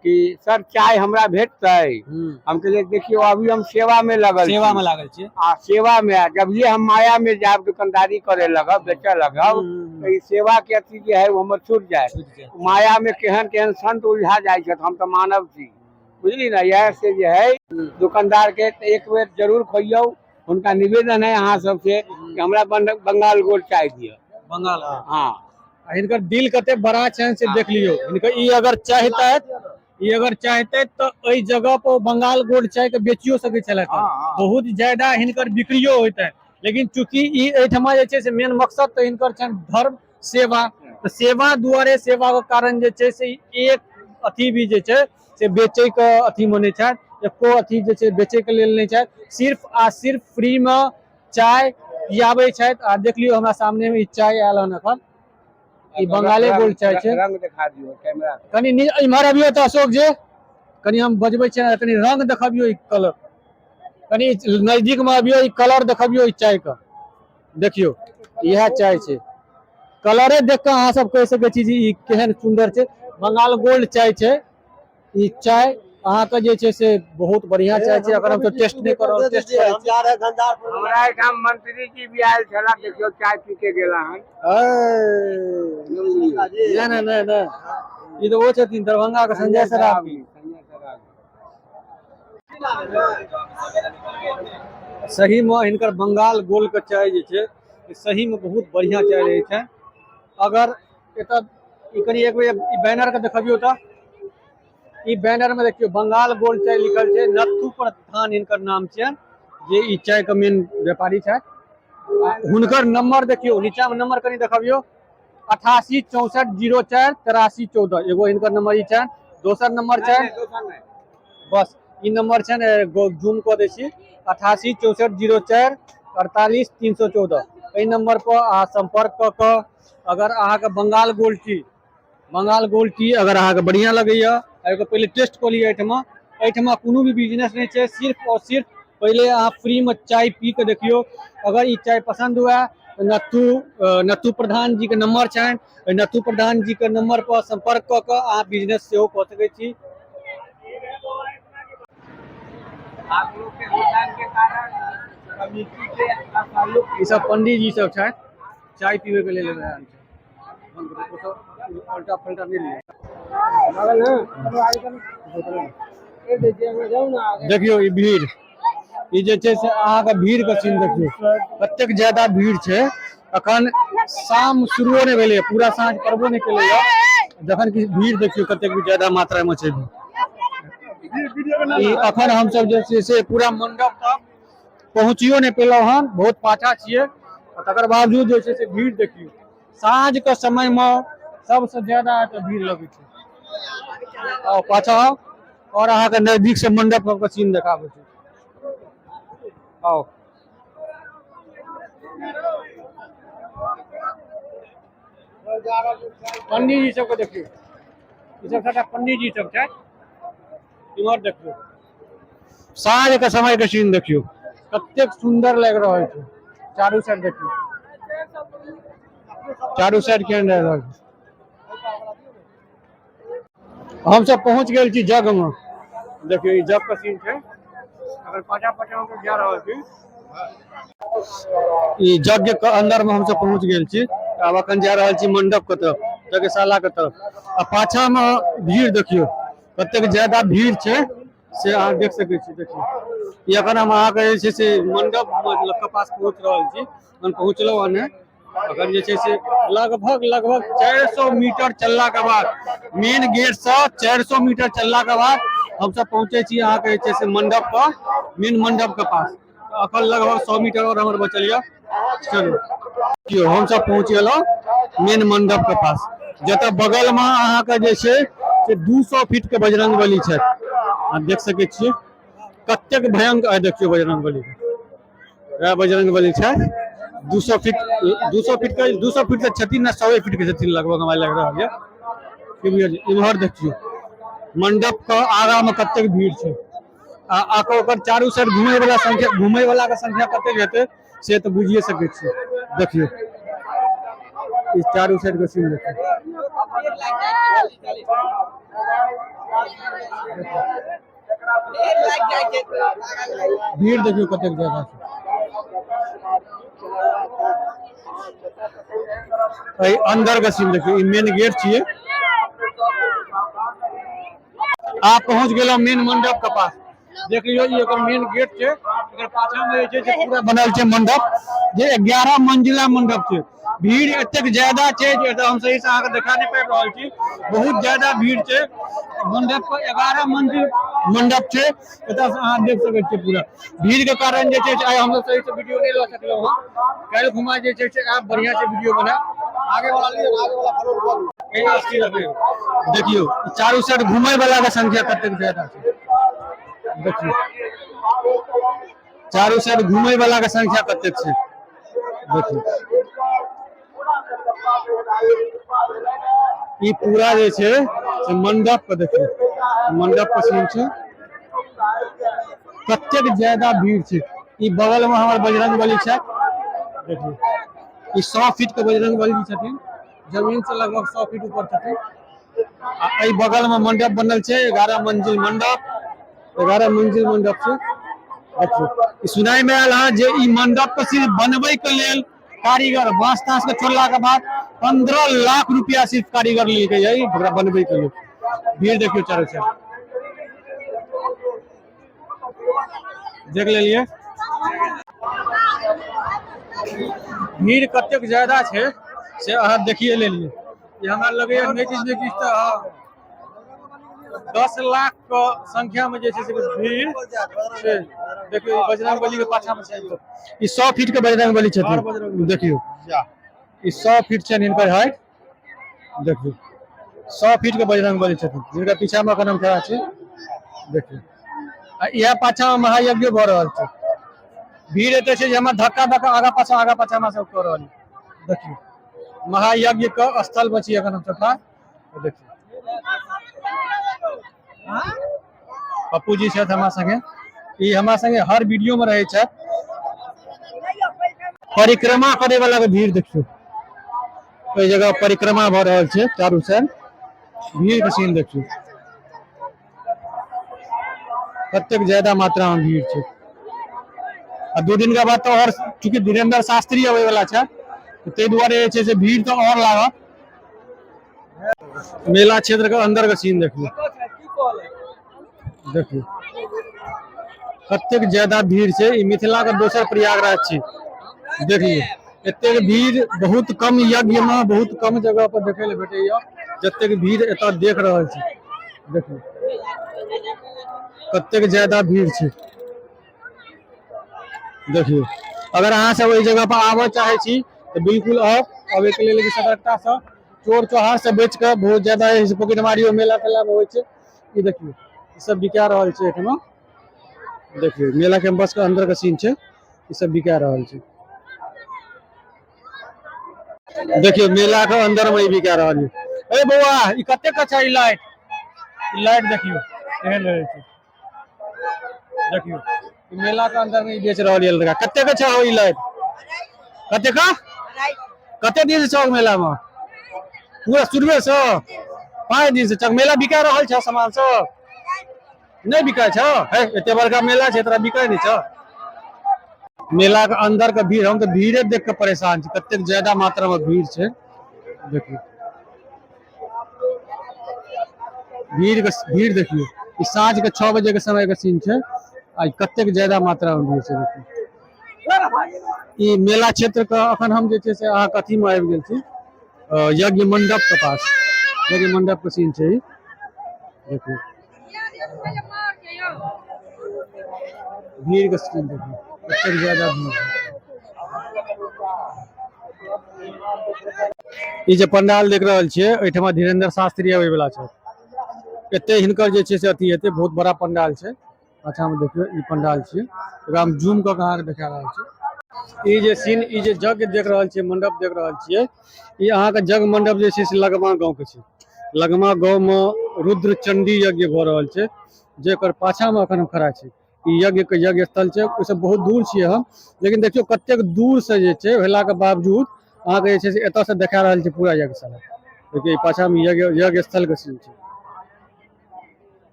[SPEAKER 4] कि सर, चाय हमरा भेटतै? हम कहलियै, देखियौ, अभी हम सेवा में लगल छी।
[SPEAKER 1] सेवा में लागल छियै।
[SPEAKER 4] आ सेवा में, आ जब ये हम माया में जायब, दुकानदारी करे लगब, बेचे लगब, तऽ ई सेवा के अथी जे है ओ हमर छूट जाए। माया में केहन केहन संत उलझा जाइ छथि, हम तऽ मानव छी, बुझली ने? इएह से जे है दुकानदार के तऽ एक बेर जरूर खोइयौ। हुनका निवेदन है अहाँ सबसे कि हमरा बंगाल गोल्ड चाय दिअ।
[SPEAKER 1] बंगाल
[SPEAKER 4] हाँ।
[SPEAKER 1] आ हिनकर दिल कते बड़ा छनि से देख लियौ। हिनकर ई अगर चाहतथि, ई अगर चाहतथि तऽ एहि जगह पर बंगाल गोल्ड चाय के बेचियो सकै छलथि। बहुत ज्यादा हिनकर बिक्रियो होइतनि, लेकिन चूंकि ई एहिठमा जे छै से मेन मकसद तऽ हिनकर छनि धर्म सेवा, तऽ सेवा दुआरे, सेवा के कारण जे छै से एक अथी भी जे छै से बेचै के अथी मे नहि छथि, एको अथी जे छै बेचै के लेल नहि छथि, सिर्फ आ सिर्फ फ्री मे चाय पियाबै छथि। आ देख लियौ हमरा सामने मे ई चाय आयल हन एखन, ई बंगाले गोल्ड चाय छै।
[SPEAKER 4] रंग देखा दियौ कैमरा।
[SPEAKER 1] कनि इम्हर अबियौ तऽ अशोक जी, कनि हम बजबै छियै, कनि रंग देखबियौ, ई कलर कनि नजदीक मे अबियौ, ई कलर देखबियौ ई चाय के। देखियौ इएह चाय छै, कलरे देख कऽ अहाँ सब कहि सकै छी जे ई केहन सुन्दर छै। बंगाल गोल्ड चाय छै। ई चाय अहाँके जे छै से बहुत बढ़िया चाय छै। अगर हम टेस्ट नहि करब, टेस्ट करै छी।
[SPEAKER 4] हमरा एहिठाम मंत्री जी भी आयल छला, देखियौ चाय पी के गेला हन।
[SPEAKER 1] नहि नहि नहि नहि, ई तऽ ओ छथिन दरभंगा के संजय सरावगी।
[SPEAKER 4] संजय सरावगी।
[SPEAKER 1] सही मे हिनकर बंगाल गोल्ड के चाय जे छै सही मे बहुत बढ़िया चाय रहै छै। अगर एतऽ ई कनि एक बेर ई बैनर के देखबियौ तऽ ई बैनर में देखियौ बंगाल गोल्ड चाय लिखल छै। नत्थू प्रधान हिनकर नाम छियनि, जे ई चाय के मेन व्यापारी छथि। हुनकर नंबर देखियौ नीचा में, नंबर कनि देखबियौ, 88 64 04 83 14। एगो हिनकर नंबर ई छनि, दोसर नंबर छनि, बस ई नंबर छनि, जूम कऽ दै छी, 88 64 04 48 314। एहि नंबर पर अहाँ संपर्क कऽ कऽ अगर अहाँके Bengal gold tea, Bengal gold tea अगर अहाँके बढ़िआँ लगैए, एहिके पहिले टेस्ट कऽ लिअ। एहिठमा कोनो भी बिजनेस नहि छै, सिर्फ और सिर्फ पहिले अहाँ फ्रीमे चाय पी कऽ देखियौ। अगर ई चाय पसन्द हुए तऽ नत्थू प्रधान जी के नंबर छनि, एहि नत्थू प्रधान जी के नंबर पर संपर्क कऽ कऽ अहाँ बिजनेस सेहो कऽ सकै छी।
[SPEAKER 4] आप लोग के योगदान के कारण कमिटी के असहयोग।
[SPEAKER 1] ई सब पंडीजी जी सब छथि, चाय पीबै के लेल आयल छै। उल्टा फुल्टा नहि लिअ। देखियौ ई भीड़, ई जे छै से अहाँके भीड़ के सीन देखियौ कतेक ज्यादा भीड़ छै। अखन शाम शुरुओ नहि भेलैए, पूरा साँझ पड़बो नहि केलैए, जखन कि भीड़ देखियौ कतेक भी ज्यादा मात्रा मे छै। ई अखन हमसब जे छै से पूरा मंडप तक पहुँचियो नहि पेलहुँ हन, बहुत पाछा छियै, तकर बावजूद जे छै से भीड़ देखियौ। साँझ के समय मे सबसे ज्यादा एतऽ भीड़ लगै छै। आओ पाछा आउ और अहाँके नजदीक से मंडप सबके सीन देखाबै छी। आओ पंडीजी सबके देखियौ, ई सब सबटा पंडीजी सब छथि। इम्हर देखियौ साँझ के समय के सीन देखियौ कतेक सुंदर लागि रहल छै। चारू साइड देखियौ, चारू साइड केहन लागि रहल छै। हमसब पहुँच गेल छी जग में। देखियौ ई जग के सीन छै। अगर पाछा पाछा हमसब जा रहल छी, ई यज्ञ के अंदर में हमसब पहुँच गेल छी। आब अखन जा रहल छी मंडप के तरफ, यज्ञशाला के तरफ। आ पाछा में भीड़ देखियौ कतेक ज्यादा भीड़ छै से अहाँ देख सकै छी। देखियौ ई अखन हम अहाँके जे छै से मंडप के पास पहुँच रहल छी। हम पहुँचलहुँ हन, अखन जे छै से लगभग लगभग 400 मीटर चलला के बाद, मेन गेट से 400 मीटर चलला के बाद हमसब पहुँचे छी अहाँके जे छै से मंडप पर, मेन मंडप के पास। अखन लगभग 100 मीटर और हमर बचल यऽ। चलू देखियौ हमसब पहुँच गेलहुँ मेन मंडप के पास, जतऽ बगल में अहाँके जे छै से 200 फीट के बजरंगबली छथि। अहाँ देख सकै छियै कतेक भयंकर। देखियौ बजरंगबली, वएह बजरंगबली छै। 200 फीट, 200 फीट के, 200 फीट तऽ छथिन ने, 100 फीट के छथिन लगभग हमरा लागि रहल यऽ। की बुझलियै? इम्हर देखियौ मंडप के आगा में कतेक भीड़ छै। आ आके ओकर चारू साइड घूमे वाला संख्या, घूमे वाला के संख्या कतेक हेतै से तऽ बुझिए सकै छियै। देखियौ ई चारू साइड के सीन देखियौ। भीड़ देखियौ कतेक ज्यादा छै। एहि अंदर के सीन देखियौ, ई मेन गेट छियै। आप पहुंच गेलहुँ मेन मंडप के पास। देख लियौ ई ओकर मेन गेट छै। एकर पाछा में जे छै से पूरा बनल छै मंडप, जे 11 मंजिला मंडप छै। भीड़ एतेक ज्यादा छै जे एतऽ हम सही से अहाँके देखा नहि पाबि रहल छी। बहुत ज्यादा भीड़ छै। मंडप पर 11 मंजिल मंडप छै, एतऽ से अहाँ देख सकै छियै पूरा। भीड़ के कारण जे छै से आइ हमसब सही से वीडियो नहि लऽ सकलहुँ हँ। काल्हि खुमा जे छै से आब बढ़िआँ से वीडियो बनायब।
[SPEAKER 2] आगे वाला लिअ, आगे वाला फरोल बोलू।
[SPEAKER 1] देखियौ चारू साइड घूमय वाला के संख्या कतेक ज्यादा छै। देखियौ चारू साइड घूमय वाला के संख्या कतेक छै। देखियौ ई पूरा जे छै से मंडप के देखियौ, मंडप के सीन छै, कतेक ज्यादा भीड़ छै। ई बगल में हमर बजरंग बली छथि। देखियौ ई 100 फीट के बजरंग बली छथिन, जमीन से लगभग 100 फीट ऊपर छथिन। आ एहि बगल में मंडप बनल छै, 11 मंजिल मंडप, 11 मंजिल मंडप छै। देखियौ ई सुनाई में आयल हँ जे ई मंडप के सिर्फ बनबै के लेल कारीगर बांस तांस के छोड़ला के बाद 15 लाख रुपया सिर्फ कारीगर लेलकै है ओकरा बनबै के लेल। भीड़ देखियौ चारू साइड, देख लेलिए भीड़ कतेक ज्यादा छै से अहाँ देखिए लेलिए। ई हमरा लगैया नहि किछु नहि किछु तऽ 10 लाख के संख्या में जे छै से भीड़ छै। देखियौ ई बजरंग बली के पाछा में छै, ई 100 फीट के बजरंग बली छथिन। देखियौ ई 100 फीट छनि हिनकर हाइट। देखियौ 100 फीट के बजरंग बली छथिन जिनका पीछा में एखन हम खड़ा छी। देखियौ आ इएह पाछा में महायज्ञ भऽ रहल छै। भीड़ एते छै जे हमरा धक्का धक्का आगा पाछा हमरा सब कऽ रहल। देखियौ महायज्ञ के स्थल पर छी एखन हम सब। देखियौ पप्पू जी छथि हमरा संगे, ई हमरा संगे हर वीडियो में रहै छथि। परिक्रमा करे वाला के भीड़ देखियौ, एहि जगह परिक्रमा भऽ रहल छै चारू साइड। भीड़ के सीन देखियौ कतेक ज्यादा मात्रा में भीड़ छै। आ 2 दिन के बाद तऽ और चूँकि धीरेन्द्र शास्त्री अबै वाला छै ताहि दुआरे जे छै से भीड़ तऽ और लागत। मेला क्षेत्र के अंदर के सीन देखियौ, देखियौ कतेक ज्यादा भीड़ छै। ई मिथिला के दोसर प्रयागराज छी। देखियौ एतेक भीड़ बहुत कम यज्ञ में बहुत कम जगह पर देखे ले भेटैया जतेक भीड़ एतऽ देख रहल छी। देखियौ कतेक ज्यादा भीड़ छै। देखियौ अगर अहाँ सब एहि जगह पर आबऽ चाहै छी तऽ बिल्कुल आउ। आबे के लेल सतर्कता से चोर चोहार से बचि कऽ, बहुत ज्यादा पॉकेटमारियो मेला तेला में होइ छै। ई देखियौ ई सब बिका रहल छै एहिठमा। देखियौ मेला कैंपस के अंदर के सीन छै, ई सब बिका रहल छै। देखियौ मेला के अंदर में ई बिका रहल छै। ए बौआ ई कते के छै ई लाइट? ई लाइट देखियौ केहन रहै छै। देखियौ ई मेला के अंदर में ई बेच रहल ये लड़का। कते के छै ई लाइट? कते का? कते दिन से छौ मेला में? पूरा शुरुए से 5 दिन से छौ। मेला बिका रहल छै सामान सब? नहि बिकाय छौ? हे एते बड़का मेला छै तोरा बिकाय नहि छौ? मेला के अंदर के भीड़, हम तऽ भीड़े देख के परेशान छी, कतेक ज्यादा मात्रा में भीड़ छै। देखियौ भीड़ के भीड़ देखियौ। ई साँझ के 6 बजे के समय के सीन छै आ कतेक ज्यादा मात्रा में भीड़ छै। देखियौ ई मेला क्षेत्र के अखन हम जे छै से अहाँके अथी में आबि गेल छी, यज्ञ मंडप के पास। यज्ञ मंडप के सीन छै ई। देखियौ भीड़ के सीन देखियौ कतेक ज्यादा भीड़ छै। ई जे पंडाल देख रहल छियै एहिठमा धीरेन्द्र शास्त्री अबै वाला छै। एते हिनकर जे छै से अथी हेतै, बहुत बड़ा पंडाल छै। पाछा में देखियौ ई पंडाल छै, एकरा हम जूम कऽ के अहाँके देखा रहल छी। ई जे सीन, ई जे यज्ञ देख रहल छियै, मंडप देख रहल छियै, ई अहाँके यज्ञ मंडप जे छै से लगमा गाँव के छै। लगमा गाँव में रुद्र चंडी यज्ञ भऽ रहल छै, जेकर पाछा में अखन हम खड़ा छी। ई यज्ञ के यज्ञ स्थल छै, ओहिसँ बहुत दूर छियै हम, लेकिन देखियौ कतेक दूर से जे छै भेला के बावजूद अहाँके जे छै से एतऽ से देखा रहल छै पूरा यज्ञशाला। देखियौ ई पाछा में यज्ञ स्थल के सीन छै।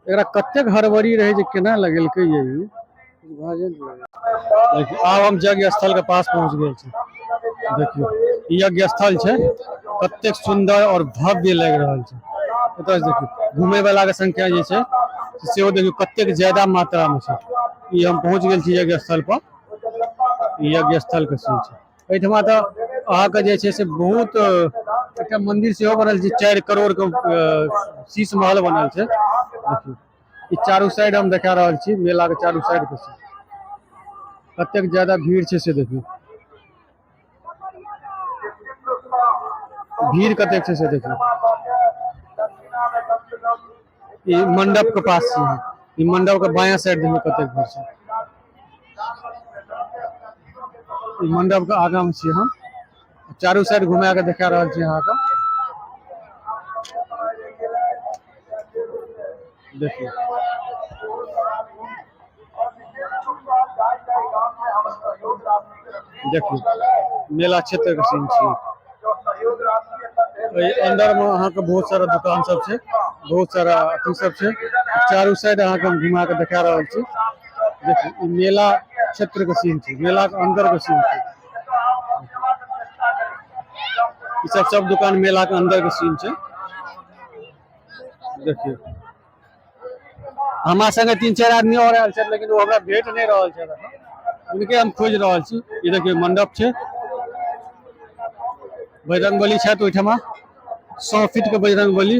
[SPEAKER 1] एकरा कतेक हड़बड़ी रहे जे केना लगेलकै ये ई। देखियौ आब हम यज्ञ स्थल के पास पहुंच गेल छी। देखियौ ई यज्ञ स्थल छै, कतेक सुंदर और भव्य लागि रहल छै। एतऽ देखियौ घूमे वाला के संख्या जे छै सेहो देखियौ कतेक ज्यादा मात्रा में छै। ई हम पहुंच गेल छी यज्ञ स्थल पर। ई यज्ञ स्थल के सीन छै। एहिठमा तऽ अहाँके जे छै से बहुत एकटा मंदिर सेहो बनल छै, 4 करोड़ के शीश महल बनल छै। देखियौ ई चारू साइड हम देखा रहल छी, मेला के चारू साइड के छै, कतेक ज्यादा भीड़ छै से देखियौ, भीड़ कतेक छै से देखियौ। ई मंडप के पास छी, ई मंडप के बायां साइड देखियौ कतेक भीड़ छै। ई मंडप के आगा में छी हम, चारू साइड घुमा के देखा रहल छी अहाँके। देखियौ देखियौ मेला क्षेत्र के सीन छी। एहि अंदर में अहाँके बहुत सारा दुकान सब छै, बहुत सारा अथी सब छै, चारू साइड अहाँके हम घुमा के देखा रहल छी। देखियौ ई मेला क्षेत्र के सीन छै, मेला के अंदर के सीन छै। ई सब सब दुकान मेला के अंदर के सीन छै। देखियौ हमरा संगे 3-4 आदमी और आयल छै, लेकिन ओ हमरा भेट नहि रहल छै, उनके हम खोजि रहल छी। ई देखियौ मंडप छै, बजरंगबली छथि ओहिठमा, 100 फीट के बजरंगबली।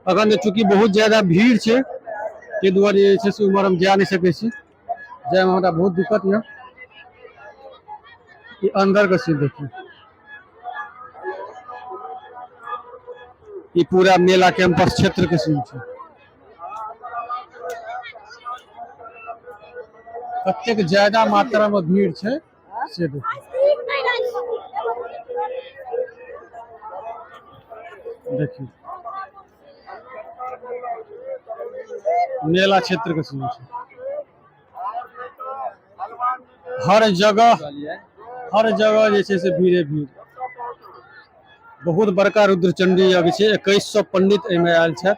[SPEAKER 1] अखन तऽ चूँकि बहुत ज्यादा भीड़ छै ताहि दुआरे जे छै से उम्हर हम जा नहि सकै छी, जायमे हमरा बहुत दिक्कत यऽ। ई अंदर के सीन देखियौ, ई पूरा मेला कैंपस क्षेत्र के सीन छै। कतेक ज्यादा मात्रा में भीड़ छै से देखियौ। देखियौ मेला क्षेत्र के सीन छै। हर जगह, हर जगह जे छै से भीड़े भीड़। बहुत बड़का रुद्रचंडी यज्ञ छै, 2100 पंडित एहिमे आयल छै।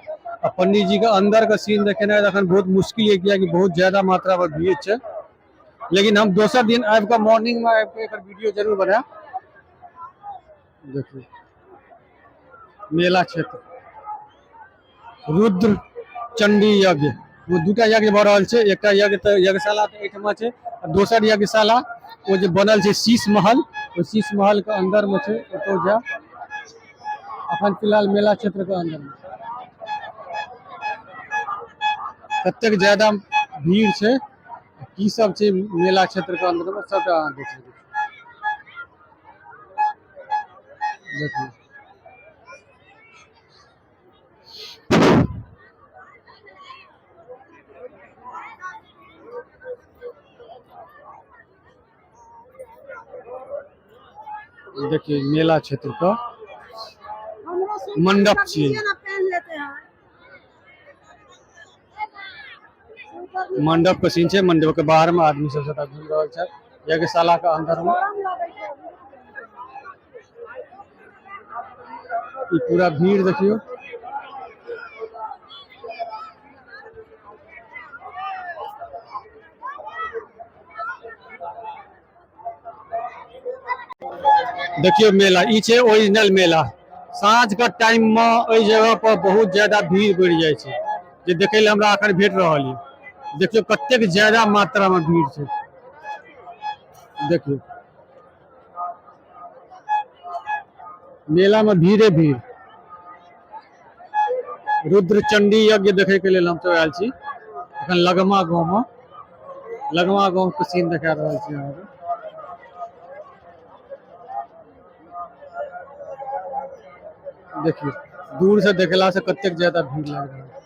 [SPEAKER 1] आ पंडित जी के अंदर के सीन देखेनाइ अखन बहुत मुश्किल है, कियाकि बहुत ज्यादा मात्रा में भीड़ छै। लेकिन हम दोसर दिन आबि कऽ मॉर्निंग में आबि कऽ एकर वीडियो जरूर बनायब। देखियौ मेला क्षेत्र रुद्र चंडी यज्ञ, वो दूटा यज्ञ भऽ रहल छै। एकटा यज्ञ तऽ यज्ञशाला तऽ एहिठमा छै, आ दोसर यज्ञशाला ओ जे बनल छै शीश महल, ओ शीश महल के अंदर में छै, ओतौ जायब। अखन फिलहाल मेला क्षेत्र के अंदर में कतेक ज्यादा भीड़ छै, की सब छै मेला क्षेत्र के अंदर में, सबटा अहाँ देख सकै छी। देखियौ देखिए मेला क्षेत्र का मंडप छियै। मंडप के सीन छै, मंडप के बाहर में आदमी सब सबटा घूम रहल छै यज्ञशाला के अंदर में। ई पूरा भीड़ देखियौ। देखियौ मेला, ई छै ओरिजिनल मेला। साँझ के टाइम में एहि जगह पर बहुत ज्यादा भीड़ बढ़ि जाइ छै, जे देखै लए हमरा अखन भेट रहल यऽ। देखियौ कतेक ज्यादा मात्रा में भीड़ छै। देखियौ मेला में भीड़े भीड़। रुद्र चंडी यज्ञ देखे के लेल हमसब आयल छी अखन लगमा गाँव में। लगमा गाँव के सीन देखा रहल छी अहाँके। देखियौ दूर से देखला से कतेक ज्यादा भीड़ लागि रहल छै।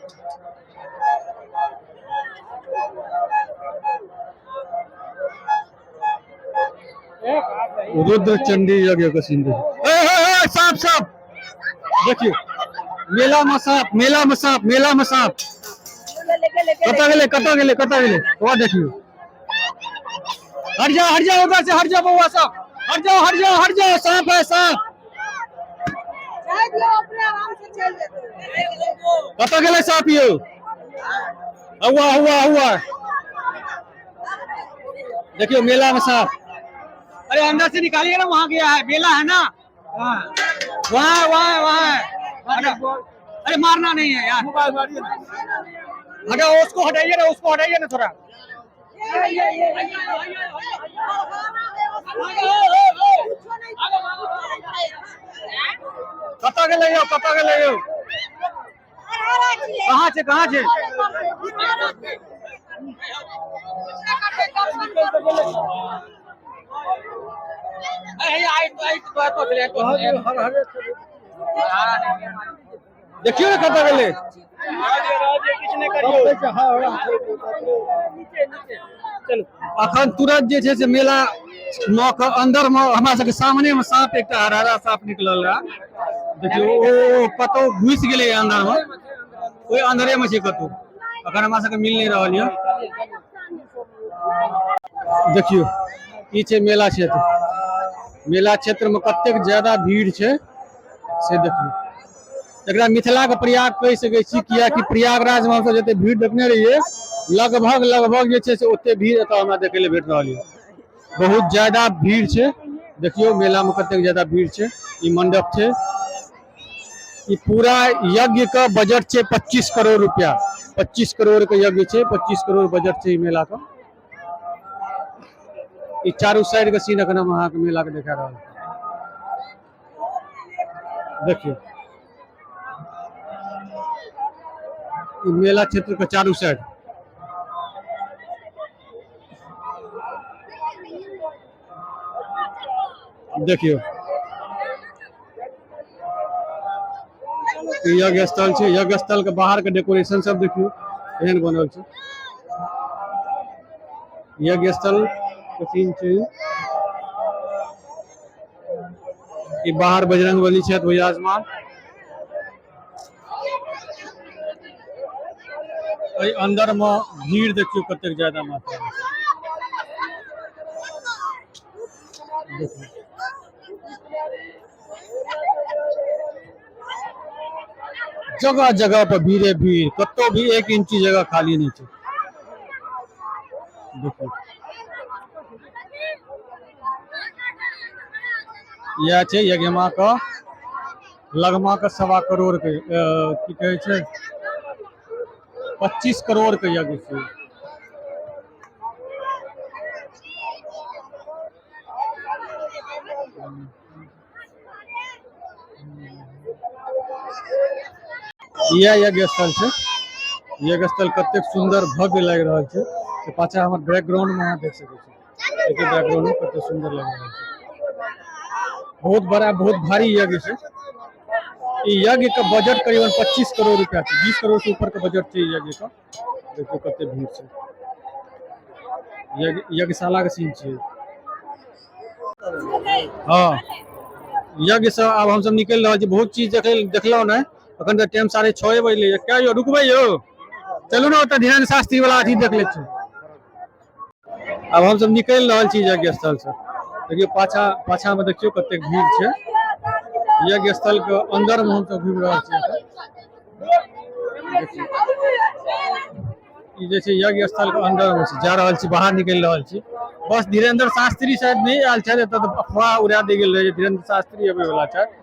[SPEAKER 1] रुद्र चंडी यज्ञ के सीन देखियौ। ए, ए, ए, सांप, सांप। देखियौ मेला में सांप, मेला में सांप, मेला में सांप। कतऽ गेलै, कतऽ गेलै, कतऽ गेलै, ओ देखियौ। हट जाओ, हट जाओ उधर से, हट जाओ बउआ सब, हट जाओ, हट जाओ, हट जाओ, सांप है सांप। कतऽ गेलै सांप यौ? हुआ, हुआ, हुआ। देखियो मेला में सांप। अरे अंदर से निकालिए ना, वहाँ गया है, मेला है ना। हाँ। वहाँ, वहाँ, वहाँ है। अरे मारना नहीं है यार। हटाओ उसको, हटाइए ना, उसको हटाइए ना थोड़ा। गेलै यौ, कतऽ गेलै यौ? कहाँ छै, कहाँ छै? देखियौ ने कतऽ गेलै। अखन तुरंत जे छै से मेला मे के अंदर मे हमरा सबके सामने मे सांप, एकटा हरा सांप निकलल रहा। देखियौ, ओ कतौ घुसि गेलै अंदर मे, ओहि अंदरे मे छै कतौ, अखन हमरा सबके मिल नहि रहल यऽ। देखियौ, ई छै मेला क्षेत्र। मेला क्षेत्र मे कतेक ज्यादा भीड़ छै से देखियौ। एकरा मिथिला के प्रयाग कहि सकै छी, कियाकि प्रयागराज मे हमसब जते भीड़ देखने रहियै, लगभग लगभग जे छै से ओते भीड़ एतऽ हमरा देखै लए भेट रहल यऽ। बहुत ज्यादा भीड़ छै। देखियौ मेला मे कतेक ज्यादा भीड़ छै। ई मंडप छै, ई पूरा यज्ञ के बजट छै 25 करोड़ रुपया, 25 करोड़ के यज्ञ छै, 25 करोड़ बजट छै ई मेला के। ई चारू साइड के सीन अखन हम अहाँके मेला के देखा रहल छी। देखियौ ई मेला क्षेत्र के चारू साइड। देखियौ ई यज्ञ स्थल छै। यज्ञ स्थल के बाहर के डेकोरेशन सब देखियौ एहन बनल छै। यज्ञ स्थल के सीन छै ई। बाहर बजरंगबली छथि विराजमान। एहि अंदर मे भीड़ देखियौ कतेक ज्यादा मात्रा मे छै। देखियौ जगह जगह पर भीड़े भीड़, कतौ भी एक इंची जगह खाली नहीं छै। देखियौ इएह छै यज्ञमा के लगमा के 1.25 करोड़ के, की कहै छै, 25 करोड़ के यज्ञ छै। इएह यज्ञ स्थल छै। यज्ञ स्थल कतेक सुंदर भव्य लागि रहल छै से पाछा हमर बैकग्राउंड में अहाँ देख सकै छी। देखियौ बैकग्राउंड में कतेक सुंदर लागि रहल छै। बहुत बड़ा बहुत भारी यज्ञ छै। ई यज्ञ के बजट करीबन 25 करोड़ रुपया छै, 20 करोड़ से ऊपर के बजट छै ई यज्ञ के। देखियौ कतेक भीड़ छै। यज्ञशाला के सीन छै। हाँ, यज्ञ से आब हमसब निकलि रहल छी। बहुत चीज देखलहुँ ने। अखन तऽ टाइम 6:30 बजलै। क्या यौ रुकबै यौ? चलू ने ओतऽ धीरेन्द्र शास्त्री वाला अथी देख लै छी। आब हमसब निकलि रहल छी यज्ञ स्थल से। देखियौ पाछा पाछा में देखियौ कतेक भीड़ छै। यज्ञ स्थल के अंदर में हमसब घुमि रहल छी। देखियौ ई जे छै यज्ञ स्थल के अंदर में जा रहल छी, बाहर निकलि रहल छी। बस धीरेन्द्र शास्त्री शायद नहि आयल छथि। एतऽ तऽ अफवाह उड़ा देल गेल रहै धीरेन्द्र शास्त्री अबै वाला छथि,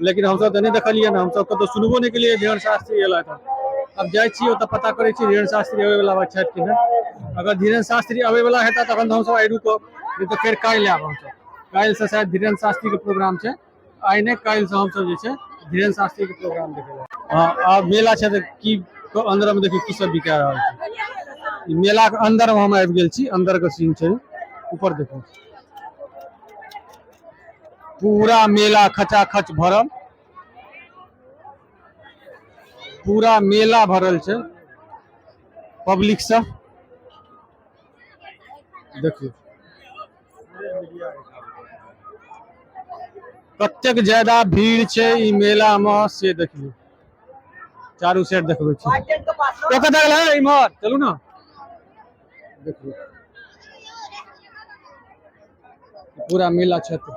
[SPEAKER 1] लेकिन हमसब तऽ नहि देखलियै ने, हमसब कतौ सुनबो नहि केलियै धीरेन्द्र शास्त्री एला। तऽ आब जाइ छी ओतऽ, पता करै छी धीरेन्द्र शास्त्री अबै वाला छथि कि नहि। अगर धीरेन्द्र शास्त्री अबै वाला हेता तखन तऽ हमसब आइ रुकब, नहि तऽ फेर काल्हि आयब हमसब। काल्हि से शायद धीरेन्द्र शास्त्री के प्रोग्राम छै, आइ नहि काल्हि से हमसब जे छै धीरेन्द्र शास्त्री के प्रोग्राम देखे लए। हाँ, आब मेला छै तऽ की अंदर में देखियौ की सब बिका रहल छै। ई मेला के अंदर में हम आबि गेल छी। अंदर के सीन छै। ऊपर देखियौ पूरा मेला खचाखच भरल, पूरा मेला भरल छै पब्लिक से। देखियौ कतेक ज्यादा भीड़ छै ई मेला में से देखियौ। चारू साइड देखबै छी। ओ कतऽ गेलै इम्हर? चलू ने। देखियौ पूरा मेला क्षेत्र,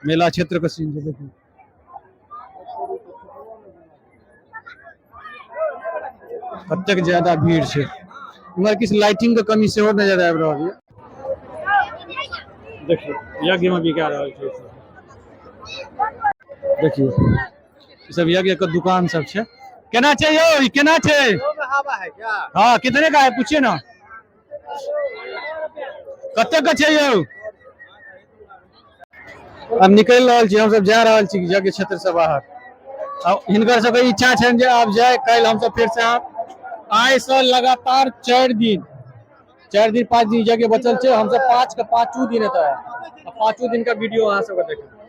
[SPEAKER 1] मेला क्षेत्र के सीन छै। देखियौ कतेक ज्यादा भीड़ छै। इम्हर किछु लाइटिंग के कमी सेहो नजर आबि रहल ये। देखियौ यज्ञ में बिका रहल छै। देखियौ ई सब यज्ञ के दुकान सब छै। केना छै यौ ई, केना छै? हाँ, कितने का है पूछिए ना। कते के छै यौ? आब निकलि रहल छी हमसब, जा रहल छी यज्ञ क्षेत्र से बाहर। आ हिनकर सबके इच्छा छनि जे आब जाय, काल्हि हमसब फेर से आब। आइ से लगातार 4 दिन, 4 दिन 5 दिन यज्ञ बचल छै। हमसब पाँच के पाँचो दिन एतऽ आयब आ पाँचो दिन का वीडियो अहाँ सबके देखब।